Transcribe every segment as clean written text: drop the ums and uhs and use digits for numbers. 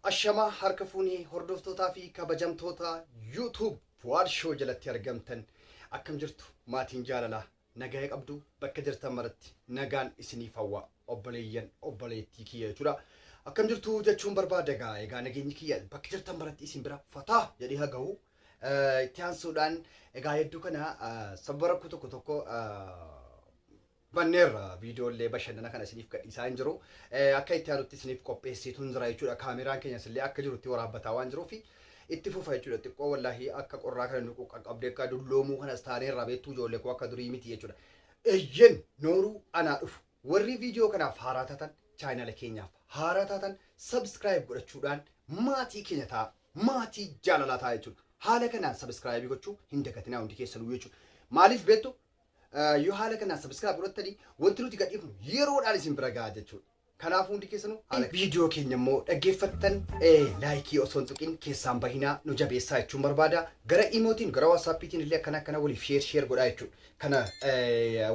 Ashamaa harka fuunee hordoftootaa fi kabajamtoota YouTube Fuad Show jalatti argamtan, akkam jirtu maatiin jaalalaa? Nagaya qabdu? Bakka jirtan maratti nagaan isiniif hawwa, obboleeyyan obboleettii kiyya jechuudha. Akkam jirtu jechuun barbaada. Egaa nageenyi kiyya bakka jirtan maratti isin bira fataa jedhee haa gahu. Itti aansuudhaan egaa hedduu kana sababa rakkoo tokko tokko banneerra, viidiyoolee bashannana kana isiniif gadhiisaa hin jiru. Akka itti aanutti isiniif qopheessituun jira jechuudha. Kaameraan keenyas illee akka jirutti waraabbataa waan jiruuf itti fufa jechuudha. Xiqqoo wallaahi akka qorraa kana nu qaqqabdee akka dulloomuu kanas taaneerra beektuu, ijoollee koo, akka durii miti jechuudha. Eeyyen, nooruu, anaa dhufu. Warri viidiyoo kanaaf haaraa taatan, chaanala keenyaaf haaraa taatan, subscribe godhachuudhaan maatii keenya ta'a. Maatii jaalalaa ta'a jechuudha. Haala kanaan subscribe gochuu hin dagatinaa hundi keessanuu jechuudha. Maaliif beektu? Yoo haala kanaan subscribe godhattanii wanti nuti gadhiifnu yeroodhaan isin bira gahaa jechuudha. Kanaafuu hundi keessanuu haala viidiyoo keenya immoo dhaggeeffattan like osoo hin tuqin keessaan bahinaa, nu jabeessaa jechuun barbaada. Gara imootiin, gara WhatsAppiitiin illee akkana akkana waliif share share godhaa jechuudha. Kana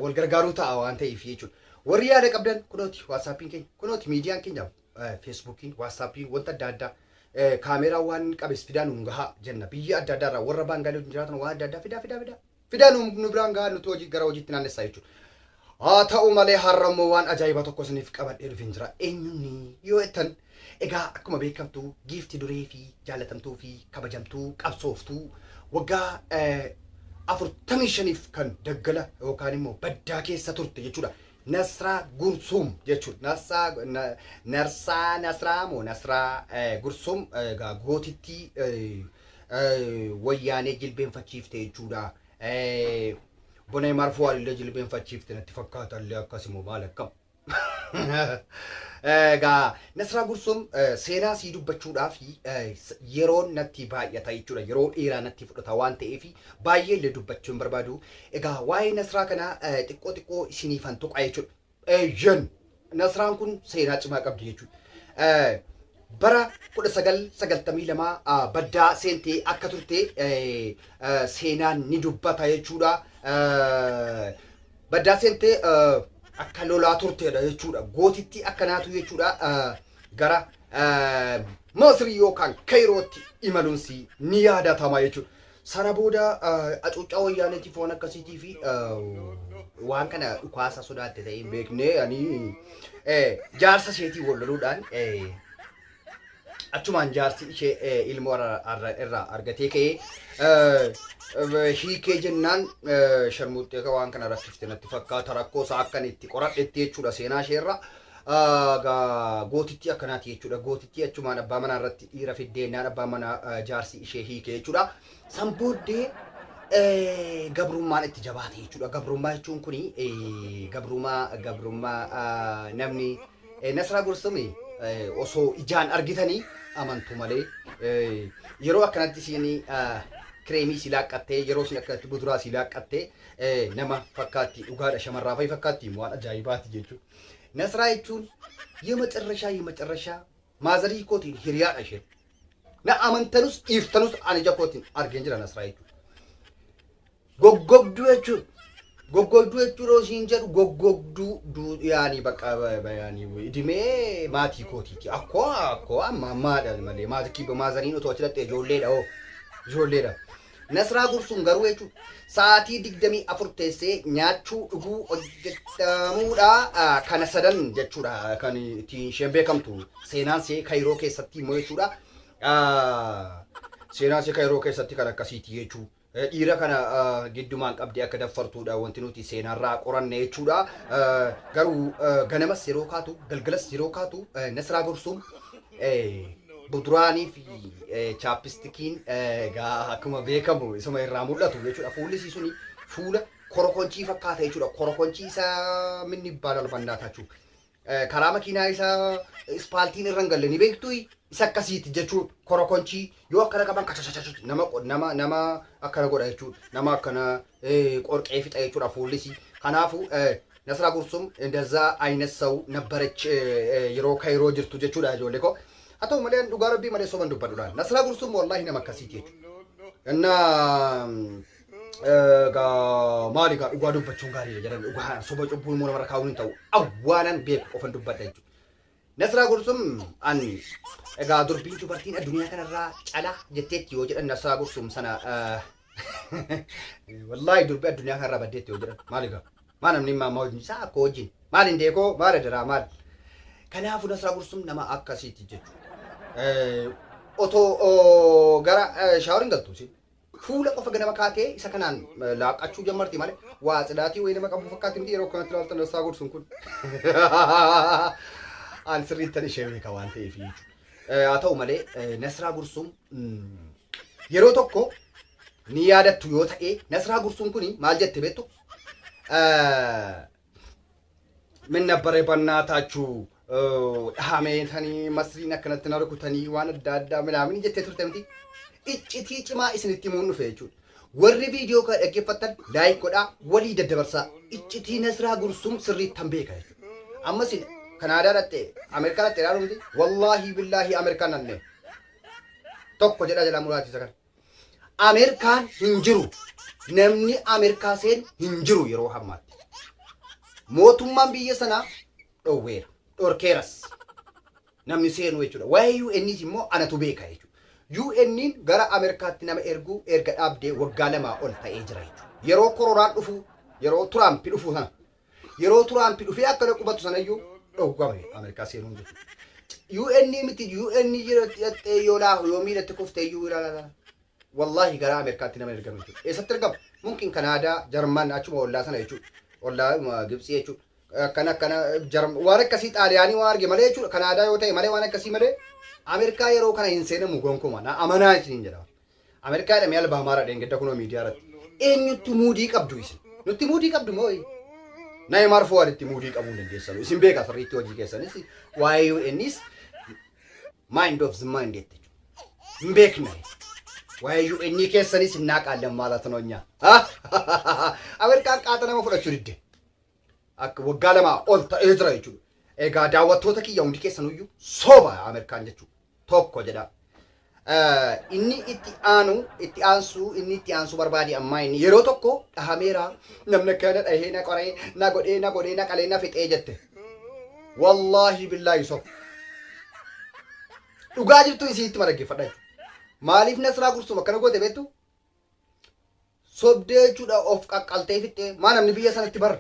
wal gargaaruu ta'a waan ta'eef jechuudha. Warri yaada qabdan kunooti WhatsAppiin keenya, kunooti miidiyaan keenya, Facebookiin, WhatsAppiin, wanta adda addaa kaameeraa waan qabes fidaa nuun gahaa jenna. Biyya adda addaa irraa warra Baangaalee wajjin jiraatan waan adda addaa fidaa, fidaa, fidaa. Fidaa nu biraan gahaa, nuti hojii gara hojiitti naannessaa jechuudha. Haa ta'u malee har'a immoo waan ajaa'ibaa tokko isiniif qabadhee dhufeen jira. Eenyunni yoo jettan, egaa akkuma beekamtu giifti duree fi jaalatamtuu fi kabajamtuu qabsooftuu waggaa 45f kan daggala yookaan immoo baddaa keessa turte jechuudha. Nasraa Gursuum jechuudha. Nasraa Narsaa Nasraa moo Nasraa Gursuum egaa gootittii wayyaanee jilbeenfachiifte jechuudha. Bonee Marfoo illee jilbeenfachiifte natti fakkaata illee, akkasuma maal akkam. Egaa Nasraa Gursuum seenaa sii dubbachuudhaaf yeroon natti baay'ata jechuudha. Yeroo dheeraa natti fudhata waan ta'eef baay'ee illee dubbachuu hin barbaadu. Egaa waa'ee Nasraa kana xiqqoo xiqqoo isiniifan tuqa jechuudha. Eeyyan, Nasraan kun seenaa cimaa qabdi jechuudha. Bara 1992 baddaa seentee akka turte seenaan ni dubbata jechuudha. Baddaa seentee akka lolaa turteedha jechuudha. Gootittii akkanaatu jechuudha gara Masrii yookaan Kairootti imaluunsi ni yaadatama jechuudha. Sana booda hacuuccaa wayyaaneetiif waan akkasiitii fi waan kana dhukaasa sodaatte ta'ee hin beekne, ani jaarsa isheetii wal loluudhaan achumaan jaarsi ishee ilmoo irraa argatee ka'ee hiikee jennaan sharmuuxxee waan kana rakkifte natti fakkaata, rakkoo isaa akkan itti qoradhetti jechuudha seenaa isheerra. Gootittii akkanaati jechuudha. Gootittii achumaan abbaa manaa irratti dhiira fiddeennaan abbaa manaa jaarsi ishee hiike jechuudha. San booddee gabrummaan itti jabaate jechuudha. Gabrummaa jechuun kuni gabrummaa namni Nasraa Gursumi osoo ijaan argitanii amantu malee, yeroo akkanatti isiin kireemii si laaqqattee, yeroo isin akkanatti buduraa si laaqqattee nama fakkaatti, dhugaadha, shamarraa fa'i fakkaatti, waan ajaa'ibaati jechuudha. Nasraa jechuun የመጨረሻ የመጨረሻ maazarii kootiin hiriyaadha isheen. Na amantanus dhiiftanus ani ija kootiin argeen jira Nasraa jechuudha. Goggogduu jechuudha. Goggogduu jechuun yeroo isiin jedhu goggogduu yaani bakka yaani idimee maatii kootiiti. Akkoo akkoo amma ammaadha malee maatii maazariin otoo achi dhattee ijoolleedha hoo ijoolleedha. Nasraa Gursuun garuu jechuudha sa'aatii 24 teessee nyaachuu, dhuguu, hojjetamuudha, kana sadan jechuudha kan ittiin isheen beekamtu. Seenaan ishee Kaayiroo keessatti immoo jechuudha. Seenaan ishee Kaayiroo keessatti kan akkasiiti jechuudha. Dhiira kana giddumaan qabdee akka daffartuudha wanti nuti seenaarraa qoranne jechuudha. Garuu ganamas yeroo kaatu, galgalas yeroo kaatu, Nasraa Gursuun buduraanii fi chapstickiin egaa akkuma beekamu isuma irraa mul'atu jechuudha. Fuulli isii suni fuula korokonchii fakkaata jechuudha. Korokonchii isaa minni ይባላል በእናታችሁ karaa makiinaa isaa ispaaltiin irra hin galle ni beektu, isa akkasiiti jechuudha. Korokonchii yoo akkana qaban kachachachacha nama nama nama akkana godha jechuudha. Nama akkana qorqee fixa jechuudha fuulli isii. Kanaafuu Nasraa Gursum እንደዛ አይነት ሰው ነበረች yeroo Kaayiroo jirtu jechuudha, ijoollee koo. Haa ta'u malee dhugaa rabbii malee soban dubbadhuudhaan. Nasraa Gursum wallaahi nama akkasiiti jechuudha. Innaa egaa maali gaa, dhugaa dubbachuun gaariidha jedhan, dhugaa soba cubbuu immoo namarra kaa'uun hin ta'u. Awwaanan beeku qofan dubbadha jechuudha. Nasraa Gursum an egaa durbiin dubartiin addunyaa kanarraa calaa jetteetti yoo jedhan Nasraa Gursum sana, wallaahi durbi addunyaa kanarraa baddeetti yoo jedhan maal egaa maa namni maammaa wajjin isaa akka wajjin maal hin deekoo maal adaraa maal. Kanaafuu Nasraa Gursum nama akkasiiti jechuudha. Otoo gara shower hin galtu isin. Fuula qofa ganama kaatee isa kanaan laaqachuu jammarti malee waa tsidaatii wayii nama qabu fakkaatti miti yeroo kanatti ilaaltan Nasraa Gursum kun. An sirriittan ishee beeka waan ta'eef jechuudha. Haa ta'u malee Nasraa Gursum yeroo tokko ni yaadattu yoo ta'e, Nasraa Gursum kuni maal jette beektu? ምን ነበረ በእናታችሁ dhahameetanii Masriin akkanatti na rukutanii waan adda addaa ምናምን jettee turte miti. Iccitii cimaa isinitti himuun dhufe jechuudha. Warri viidiyoo kana dhaggeeffattan like godhaa, walii daddabarsaa. Iccitii Nasraa Gursum sirriittan beeka jechuudha. Ammas Kanaadaa dhattee Ameerikaa dhattee ilaaluu miti. Wallaahi billaahi Ameerikaan nannee. Tokko jedha jedhaa muraachisa kana. Ameerikaan hin jiru. Namni Ameerikaa seen hin jiru yeroo ammaatti. Mootummaan biyya sanaa dhowweera. Dhorkeeras. Namni seenu jechuudha. Waa'ee UNs immoo anatu beeka jechuudha. UN'n gara Ameerikaatti nama erguu erga dhaabdee waggaa 2 ol ta'ee jira jechuudha. Yeroo koronaan dhufu, yeroo Tiraampi dhufu sana, yeroo Tiraampi dhufee akka qubatu sanayyuu dhowwame Ameerikaa seenuun jechuudha. UN miti, UN jettee yoo laafu yoo miidhatti kuftee iyyuu ilaala. Wallaahi gara Ameerikaatti nama ergamu jechuudha. Eessatti ergama? Mungkin Kanaadaa, Jarman, achuma ollaa sana jechuudha. Ollaa Gibxii jechuudha. Akkana akkana waan akkasii Xaaliyaanii waan arge malee jechuudha. Kanaadaa yoo ta'e malee, waan akkasii malee Ameerikaa yeroo kana hin seenamu gonkumaa. Na amanaa isiniin jedhama. Ameerikaa jedhamee Albaamaara dheengadda kunoo miidiyaa irratti. Eenyutti muudii qabdu isin? Nutti muudii qabdu moo? Neymar Fuwaaditti muudii qabuu hin dandeessanu. Isin beeka sirriitti hojii keessanis waa'ee UNs mind of the mind jette jechuudha. Hin beekna. Waa'ee UN keessanis hin naaqaallan ማለት ነው እኛ። Ameerikaan qaata nama fudhachuu didde. Akka waggaa 2 ol ta'ee jira jechuudha. Egaa daawwattoota kiyya, hundi keessanuyyuu soba Ameerikaan jechuudha. Tokko jedha. Inni itti aanu itti aansuu inni itti aansuu barbaade ammaa inni yeroo tokko dhahameera, namni akkana dhahee na qoree na godhee na godhee na qalee na fixee jette. Wallaahi billaahi soba. Dhugaa jirtu isiitti dhaggeeffadha jechuudha. Maaliif Nasraa Gursum akkana goote beektu? Sobdee jechuudha, of qaqqaltee fixxee maa namni biyya sanatti bara.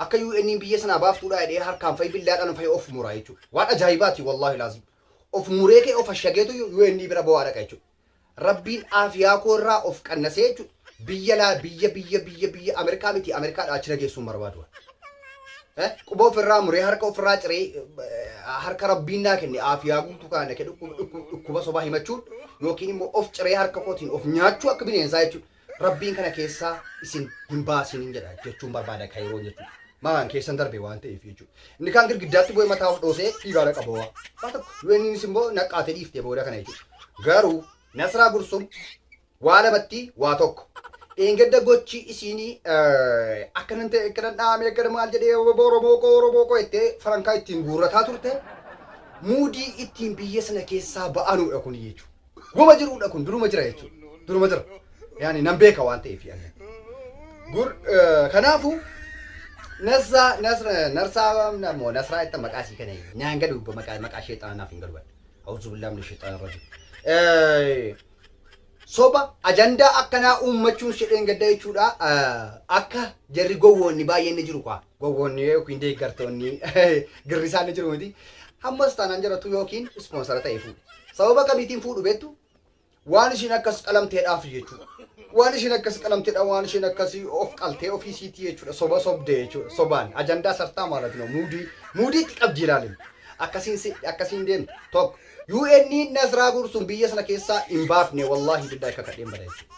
Akka UN biyya sanaa baaftuudha jedhee harkaan fa'i billaadhaan fa'i of mura jechuudha. Waan ajaa'ibaati wallaahi laazim. Of muree kee of ashageetu UN bira bo'aa dhaqa jechuudha. Rabbiin aafiyaa koo irraa of qannasee jechuudha. Biyya laa biyya biyya biyya biyya Ameerikaa miti, Ameerikaadhaa achi nageessuun barbaadu. Quba ofirraa muree, harka ofirraa ciree, harka Rabbiin naa kenne aafiyaa guutuu kana kenne dhukkuba sobaa himachuun yookiin immoo of ciree harka kootiin of nyaachuu akka bineensaa jechuudha. Rabbiin kana keessaa isin hin baasin jedha jechuun barbaada Kayiroon jechuudha. Maan keessan darbe waan ta'eef jechuudha. Inni kaan girgiddaatti bu'ee mataa of dhoosee fiigaadha qaba waa. Waa tokko UNs immoo naqqaatee dhiiftee booda kana jechuudha. Garuu Nasraa Gursum waa lamatti waa tokko. Dheengadda gochi isiinii akkanan ta'e, akkanan dhaame, akkana maal jedhee, Oromoo koo, Oromoo koo jettee farankaa ittiin guurrataa turte muudii ittiin biyya sana keessaa ba'anuudha kun jechuudha. Wama jiruudha kun, duruma jira jechuudha. Duruma jira. Yaani nan beeka waan ta'eef yaani. Gur kanaafuu Nasraa Nasra Narsaa moo Nasraa itti maqaa isii kana naan galu, maqaa sheexanaa naaf hin galu. أعوذ بالله من الشيطان الرجيم. Soba ajandaa akkanaa uummachuun shedheen gadda jechuudha. Akka jarri gowwoonni baay'een ni jiru kwa. Gowwoonni yookiin deeggartoonni girrisaan ni jiru miti. Hammas taanaan jedhatu yookiin sponsor ta'e fuudhe. Sababa kamiitiin fuudhu beektu? Waan ishiin akkas qalamteedhaaf jechuudha. Waan ishiin akkas qalamteedha, waan ishiin akkasii of qaltee ofii siitii jechuudha. Soba sobdee jechuudha. Sobaan ajandaa sartaa ማለት ነው. Muudii muudiitti qabdi ilaalin. Akkasiin akkasiin deemtu tokko. UN Nasraa Gursum biyya sana keessaa hin baafne, wallaahi billaahi kakadheen bada jechuudha.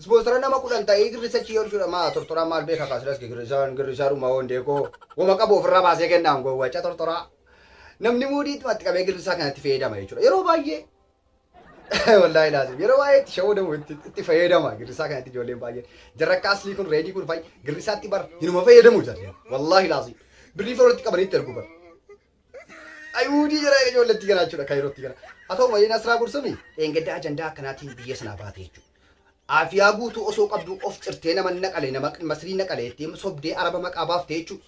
Sponsor nama 10 ta'ee girrisa chi jechuudha. Maa tortoraa maal beeka kaasilas girrisaan girrisaadhuma hondee koo wama qabu ofirraa baasee kennaan gowwacha tortoraa. Namni muudiitti matti qabee girrisaa kanatti fayyadama jechuudha. Yeroo baay'ee wallaahi laazim yeroo baay'ee itti shawwadamu, itti fayyadama girrisaa kanatti ijoolleen baay'een. Jarra akka aslii kun, reedii kun fa'i girrisaatti bar hinuma fayyadamu jarri. Wallaahi laazim birrii firootti qabanii itti ergu bar. Ayuudii jira ijoolleetti gara jechuudha, Kaayirootti gara. Haa ta'u malee Nasraa Gursumi dheengadda ajandaa akkanaatiin biyya sanaa baate jechuudha. Aafiyaa guutuu osoo qabdu of cirtee nama naqale, nama Masrii naqale jettee sobdee araba maqaa baaftee jechuudha.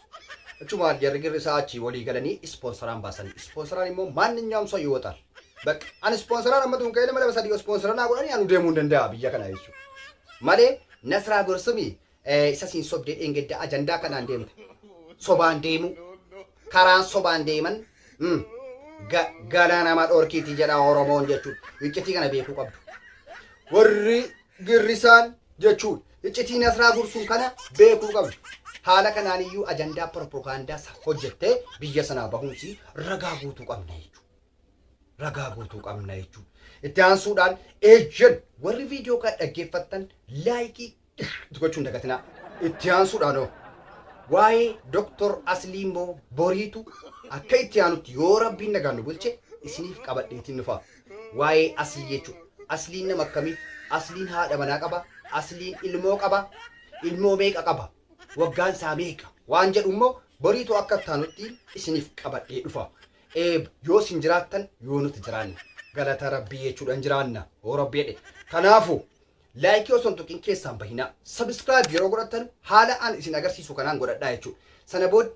Achumaan jarri girrisaa achii walii galanii ispoonsaraan baasanii. Ispoonsaraan immoo ማንኛውም ሰው ይወጣል። በቃ ani ispoonsaraan amma tun ka'ee nama lama sadii ispoonsara naa godhanii anu deemuu hin danda'a biyya kana jechuudha. Malee Nasraa Gorsumii isa siin sobdee dheengadda ajandaa kanaan deemte. Sobaan deemu karaan sobaan deeman galaa nama dhorkiiti jedha Oromoon jechuudha. Iccitii kana beekuu qabdu. Warri girrisaan jechuudha. Iccitii Nasraa Gursuun kana beekuu qabdu. Haala kanaan iyyuu ajandaa propagaandaa hojjettee biyya sanaa bahuunsi ragaa guutuu qabna jechuudha. Ragaa guutuu qabna jechuudha. Itti aansuudhaan eejjen warri viidiyoo kana dhaggeeffattan like gochuun dagatinaa. Itti aansuudhaan hoo waa'ee Doktor Aslii immoo boriitu akka itti aanutti yoo rabbiin nagaan nu bulche isiniif qabadheetiin dhufa. Waa'ee Aslii jechuudha. Asliin nama akkamii? Asliin haadha manaa qaba. Asliin ilmoo qaba. Ilmoo meeqa qaba? Waggaan isaa meeqa? Waan jedhu immoo boriitu akka itti aanutti isiniif qabadhee dhufa. Yoo isin jiraattan, yoo nuti jiraanne, galata rabbii jechuudhaan jiraanna yoo rabbii jedhe. Kanaafuu like osoo hin tuqin keessaan bahinaa. Subscribe yeroo godhattan haala an isin agarsiisu kanaan godhadhaa jechuudha. Sana booda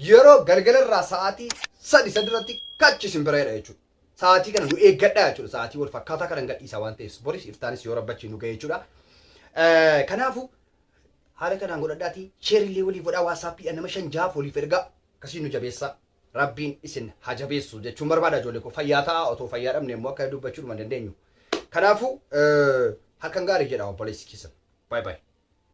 yeroo galgalarraa sa'aatii 3 sadiirratti kachi isin bira jechuudha. Sa'aatii kana nu eeggadhaa jechuudha. Sa'aatii wal fakkaataa kanan gadhiisa waan ta'eef boris iftaanis yoo rabbachi nu ga'e jechuudha. Kanaafuu haala kanaan godhadhaatii share illee waliif godhaa, WhatsAppiidhaan nama shan jahaaf waliif ergaa, akkasii nu jabeessaa. Rabbiin isin haa jabeessu jechuun barbaada. Ijoollee koo, fayyaa ta'a. Otoo fayyaa dhabne immoo akka dubbachuu dhuma hin dandeenyu. Kanaafuu halkan gaarii jedha obboleessi keessan. Bye bye.